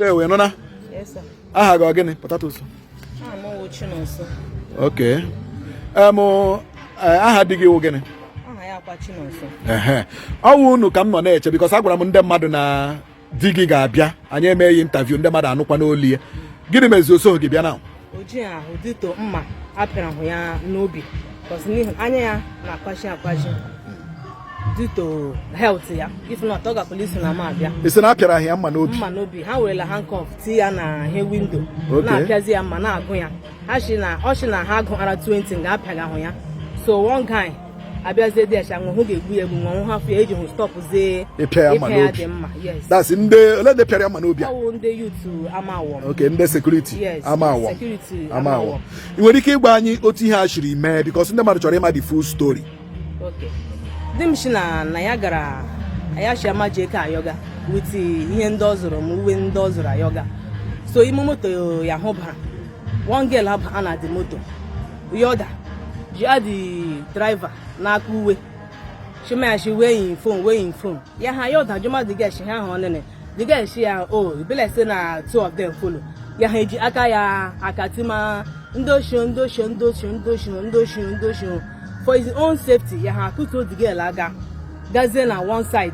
Ndewo, ị nụna? Yes, sir. Aha gị ọ gịnị? Potato. Aha m wụ Chinonso. Okay. Aha di gị wụ gịnị? Aha ya kwa Chinonso. Ehe. Ọ wụ unu ka m nọ na-eche because agwara m ndị mmadụ na di gị ga-abịa, anyị emeghị interview, ndị mmadụ anụkwa n'olu ya. Gịnị mezi o soghị gị bịa na? O ji ahụ dịto mma apịara hụ ya n'obi, because n'ihi anya ya na-akwachi akwachi due to health ya. If not, ọ gakwala iso na m abịa. Ị sị na apịara ya mma n'obi? Mma n'obi. Ha werela handcuff tie ya na he window, na-apịazi ya mma, na-agụ ya. Ha shi na ọ shi na ha gụara 20 nga apịaghị ahụ ya. So one guy abịazie dị acha nwụ hụ ga-egbu ya egbu, nwa hụ hafụ ya eji hụ stopzie ịpịa ya mma ịpịa ya n'obi. dị mma, yes. That's ndị ole ndị pịara ya mma n'obi a? Ọwụ ndị youth Amawom. Okay, ndị security. Yes. Amawom. Security. Amawom. Ị nwere ike ịgwa anyị otu ihe a shiri mee, because ndị mmadụ chọrọ ịma the full story. Okay. Di m shi na ya gara ya shi ama jeke ayọga with ihe ndị ọ zụrụ, ma uwe ndị ọ zụrụ ayọga. So ime moto ya hụ bara one girl aba na the moto yoda ji the driver n'aka uwe shima shi wee yin phone, wee yin phone ya ha yoda jụma the girl shi ha ahụ ọnịnị. The girl shi ya, oh, e be like say na two of them follow ya. Ha eji aka ya aka tima ndị oshi, ndị oshi, ndị oshi, ndị oshi, ndị oshi, ndị oshi. For his own safety, ya ha akụtuo the girl aga gazie na one side,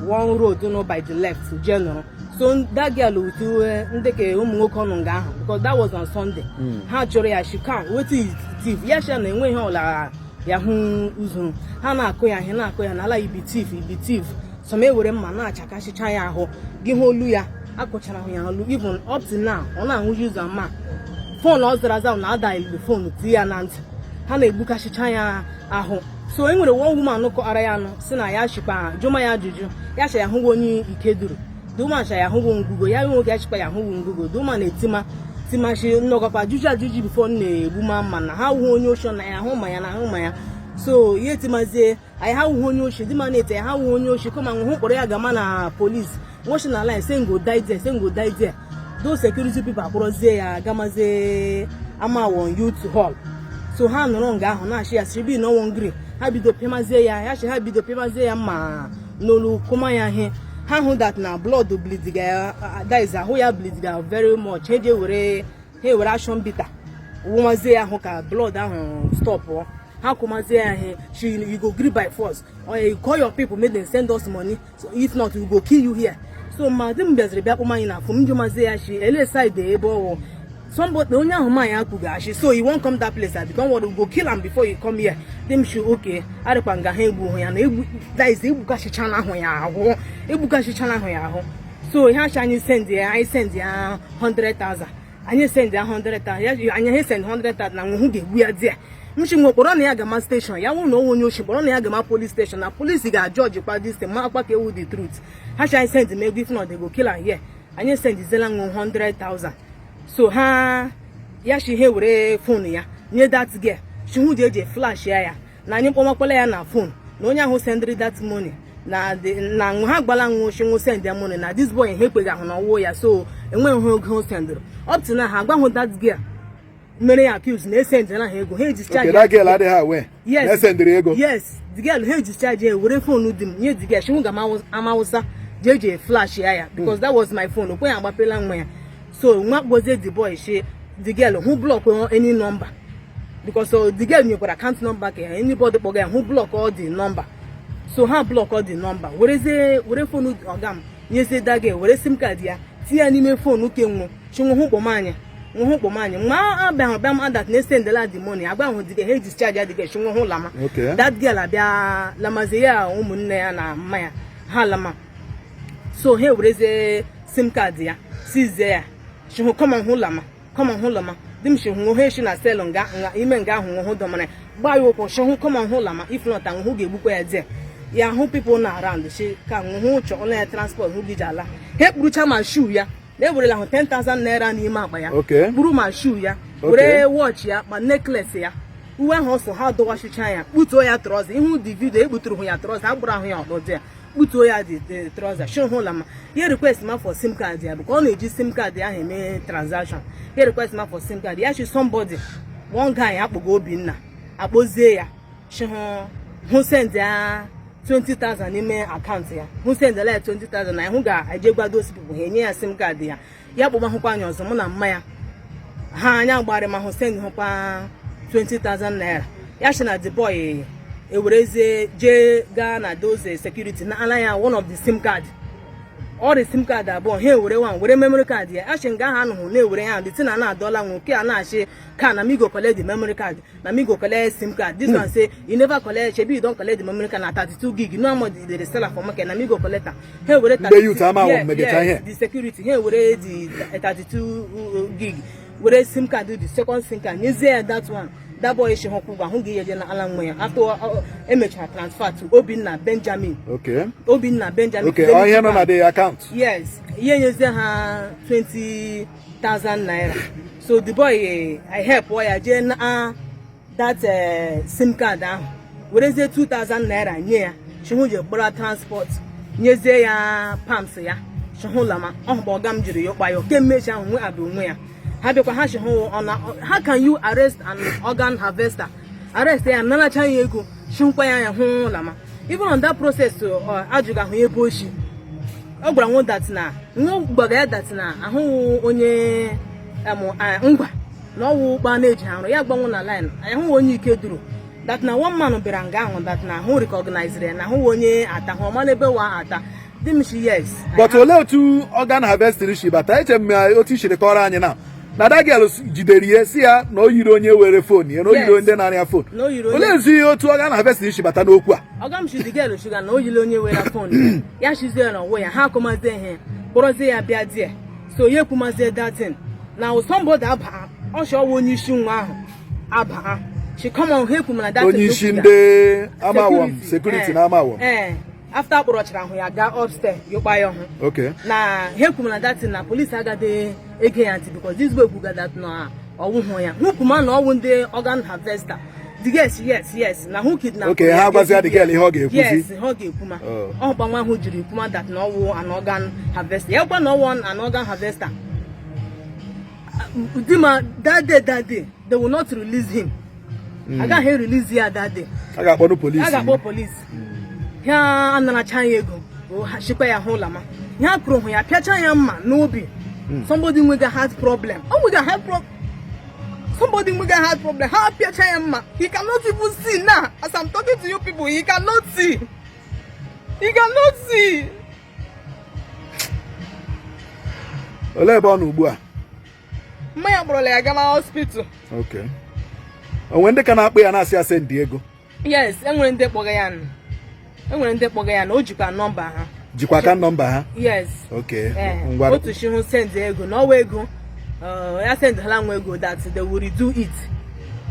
one road no by the left, jee nọrọ. So that girl with ndị ka ụmụ nwoke ọnụ nga ahụ, because that was on Sunday, ha chọrọ ya shi come wetin is thief ya shi na enweghị ọla ya hụ uzuru. Ha na-akụ ya ihe, na-akụ ya n'ala, ibi thief, ibi thief. Some ewere mma na-achakasịcha ya ahụ. Gị hụ olu ya, akụchara hụ ya olu. Even up to now, ọ na-ahụji ụzọ. Ma phone ọ zara aza na ada iluru phone tie ya na ntị. Ha na-egbukasịcha ya ahụ. So e nwere one woman kọrọ ya anụ si na ya chịkwa jụma ya ajụjụ. Ya cha ya hụghị onye ike duru. The woman cha ya hụghị ngugo ya nwoke, ya chịkwa ya hụghị ngugo. The woman na-etima timachi nnọkọkwa ajụjụ ajụjụ before na-egbu ma mma na ha hụ onye oshi na ya hụ ma ya na ahụ ma ya. So ya etimazie anyị ha wụghị onye oshi. Di ma na-ete ya ha wụghị onye oshi kama hụ kpọrọ ya gama na police nwochi na line say go die there, say go die there. Those security people akpọrọzie ya gamazie Amawon Youth Hall. So ha nọrọ nga ahụ na-achị ya siri bi na ọnwụ ngri. Ha bido pịamazie ya, ya chi ha bido pịamazie ya mma n'olu, kụma ya ihe. Ha hụ that na blood bleedga ya, that is ahụ ya bleedga very much. Ha eje were, ha ewere action bitter wụmazie ya ahụ ka blood ahụ stop. Ha kụmazie ya ihe she, you go gree by force or you call your people make dem send us money, so if not, we go kill you here. So ma di m bịaziri bịa kpọm anyị na afọ m jụmazie ya shi ele side ebe ọwụ somebody onye ahụ ma ya kwughachi. So you won't come that place abi? Don't worry, we go kill am before you come here. Di m shi okay, arịkwa nga ha egbu ya na egbu, that is egbukasịchala ahụ ya ahụ, egbukasịchala ahụ ya ahụ. So ihe acha anyị send ya, anyị send ya 100,000, anyị send ya 100,000 ya, anyị ha send 100,000 na nwụhụ ga-egbu ya di ya. Mchi nwe kpọrọ na ya gama station ya nwụ na onwe onye oshi, kpọrọ na ya gama police station na police ga-ajọji kwa this thing ma akpa ka ewu the truth. Ha chi anyị send m ego, if not, they go kill am here. Anyị sendizela nwe 100,000. So ha ya shi ha were phone ya nye that girl shi hụ ji eji flash ya ya na anyị kpọmakwala ya na phone na onye ahụ sendịrị that money na na ha gbala nwụ shi nwụ send ya money na this boy ha ekweghị ahụ na ọwụ ya. So enweghị oge o sendịrị. Up to now, ha agwahụ that girl mere ya accuse na esendịra ha ego ha eji Okay, that girl adịghị aware Yes. na esendịrị ego. Yes, the girl ha discharge ya, were phone di m nye the girl shi ga amawụsa jee jee flash ya ya, because that was my phone. Okwe ya agbapela nwa ya. So nwa kpọzie the boy shi the girl hụ block any number, because the girl nyekwara account number ka ya anybody kpọga ya hụ block all the number. So ha block all the number, werezie were phone ọga m nyezie that girl, were SIM card ya tinye ya n'ime phone ke nwụ chinwụ hụ kpọm anyị nwụhụ kpọm anyị mgbe abịa bịa m adat na esendela the money agba ahụ the girl ha discharge ya. The girl chinwụ hụ lama. That girl abịa lamazie ya, ụmụnne ya na mma ya ha lama. So ha ewerezie SIM card ya sizie ya chihụ come on hụ lama, come on hụ lama. Di m chihụ ha eshi na cell nga nga ime nga ahụ hụ dọmara gbaa ya ụkwụ chihụ come on hụ lama, if not ahụhụ ga-egbukwa ya there. Ya hụ people na around shi ka hụ chọọ ya transport hụ gị ji ala. Ha ekpurucha ma shoe ya na ewerela ahụ 10,000 naira n'ime akpa ya, kpuru ma shoe ya, were watch ya ma necklace ya, uwe ahụ ọsọ ha dọwasịcha ya, kputuo ya trouser. Ihu dị video ekputuru hụ ya trouser, agbụrụ ahụ ya ọtọ dị ya, kputuo ya dị trouser shi hụ ma ya request ma for SIM card ya, because ọ na-eji SIM card ahụ eme transaction. Ya request ma for SIM card ya shi somebody, one guy akpọgo Obinna, akpọzie ya shi hụ hụ send ya 20,000 n'ime account ya, hụ sendela ya 20,000 na hụ ga-eje gwa those people ha enye ya SIM card ya. Ya kpọmahụkwa anyị ọzọ, mụ na mma ya ha anya gbara ma hụ send hụkwa 20,000 naira. Ya sị na the boy ewerezie jee gaa na those security na ala ya one of the SIM card. Ọ dị SIM card abụọ, ha ewere one, were memory card ya. Achị nga ahụ anụhụ na-ewere ya, the thing na na-adọla nwoke a na-achị ka na me go collect the memory card, na me go collect SIM card. This one say you never collect, shebi you don collect the memory card, na 32 gig no how much they dey sell am for market, na me go collect am. Ha ewere Ndị youth ama awọ mmegecha ihe. The security ha ewere the 32 gig, were SIM card, the second SIM card, nyezie ya that one. That boy shi hụkwụ ụgwọ ahụ ga-eje na ala nwa ya after emechara transfer to Obinna Benjamin. Obinna Benjamin. Okay, ọ ihe nọ na the account. Yes, ihe nyezie ha 20,000 naira. So the boy I help ya jee na that SIM card ahụ, werezie 2000 naira nye ya, chihu je kpọrọ transport, nyezie ya palms ya, chihu lama ọhụ. Ọga m jiri ya ụkpa ya kemgbe echi ahụ nwe abụ onwe ya. Ha bịakwa, ha chihu ọna, how can you arrest an organ harvester? Arrest ya, naracha ya ego, chinkwa ya, ya hụ lama. Even on that process, ajụghị ahụ ebe oshi. Ọ gwara nwo that na nwo gbaga ya that na ahụghị onye ngwa na ọwụ ụkpa na-eji arụ ya gbanwo na line, ahụghị onye ike duru, that na one man bịara nga ahụ, that na ahụ recognize ya, na ahụghị onye ata hụ ọma n'ebe wa ata di m shi yes. But olee otu organ harvesting si bata? Eche m otu i siri kọrọ anyị na that girl jidere ihe si ya na o yiri onye were phone ya, na o yiri ndị na-arịa ya phone. Na o yiri onye- Olee ezi otu organ harvesting si bata n'okwu a? Ọga m shi the girl shuga na o yiri onye were phone ya, shizie na ọwụ ya. Ha akụmazie ihe, kpọrọzie ya bịa die, so ya ekwumazie that thing na somebody aba ọsha ọwụ onye isi nwa ahụ aba she come on, ha ekwumana that thing. Onye isi ndị Amawom security na Amawom. Ee, after akpọrọchara ahụ ya gaa upstairs, yọkpa ya ọhụ na ha ekwumana that thing na police agaghị ege ya ntị because this boy kwuga that na ọwụhụ ya hụkwuma na ọwụ ndị organ harvester. The girl si yes, na who kidnap. Okay, ha agwazia the girl ihe ọ ga-ekwuzi. Yes, ihe ọ ga-ekwuma. Oh. Ọkpa nwa ahụ jiri kwuma that na ọwụ an organ harvester. Ya kwa na ọwụ an organ harvester di ma that day they will not release him. Agaghị release ya that day. A ga-akpọnụ polisi. A ga-akpọ polisi. Ha anaracha ya ego o, ha shikwa ya hụ ụlama ha kụrụ hụ ya, pịacha ya mma n'obi. Somebody nwega heart problem, o nwega heart problem, somebody nwega heart problem, ha pịacha ya mma. He cannot even see now. As I'm talking to you people, he cannot see, he cannot see. Olee ebe ọ nọ ugbu a? Mma ya kpọrọla ya gama hospital. Okay, o nwere ndị ka na-akpọ ya na-asị ya send ego? Yes, enwere ndị kpọga ya nụ. Enwere ndị kpọga ya na o jikwa nọmba ha. Jikwa aka nọmba ha? Yes. Ngwa. Otu shi hụ send ego na ọwa ego ya send hala nwa ego that they will redo it.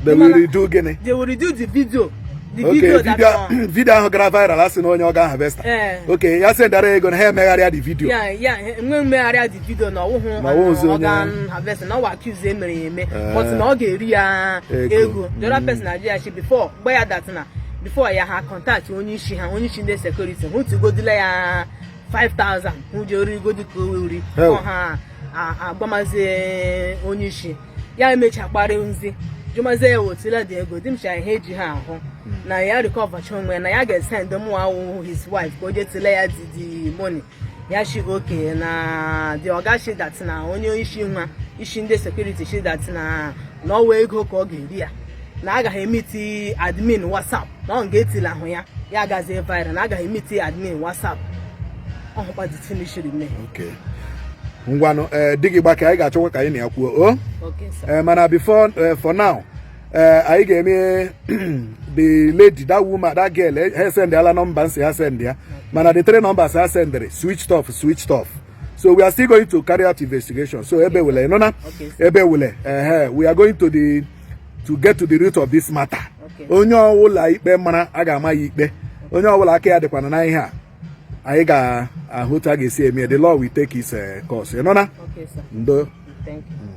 They will redo gịnị? They will redo the video, the video that video, video ahụ gara viral, asị na onye organ harvester. Okay, ya sendara ego na ha emegharịa the video. Ya enwe mmegharịa the video na ọwụhụ Na ọwụhụzi onye- organ harvester, na ọwa accuse emere ya eme, but na ọ ga-eri ya Ego. ego. The other person na ya shi before gba ya that na before ya ha contact onye isi ha, onye isi ndị security, hụ tigodila ya 5000, hụ ji origodi ka o ori. Hell. Ọ ha agbamazie onye isi ya, emecha kparị nzi jụmazie ya wotila dị ego di m cha ihe eji ha ahụ na ya recover cha onwe ya, na ya ga-esend mụ awụ his wife ka o jee tile ya the money. Ya shi oke na the oga shi that na onye isi nwa isi ndị security shi that na ọwa ego ka ọ ga-eri ya, na agaghị emiti admin WhatsApp, na ọ ga-etila ahụ ya, ya agazie viral, na agaghị emiti admin WhatsApp ọhụkwa the finishiri me. Okay, ngwanụ, ee, di gị gbake, anyị ga-achọkwa ka anyị na ya kwuo o. Okay, sir. Ee, mana before for now, ee, anyị ga-eme the lady, that woman, that girl, ha sendịala nọmba nsị ha send ya, mana the three numbers ha sendịrị switched off, switched off. So we are still going to carry out investigation, so ebe wule nọ na Okay, sir. ebe wule ehe, we are going to get to the root of this matter. Onye ọbụla ikpe mara, a ga-ama ya ikpe. Onye ọbụla aka ya dịkwana na ihe a, anyị ga-ahụ otu a ga-esi eme ya. The law will take its course. Ị nọ na Okay, sir. Ndo. Thank you.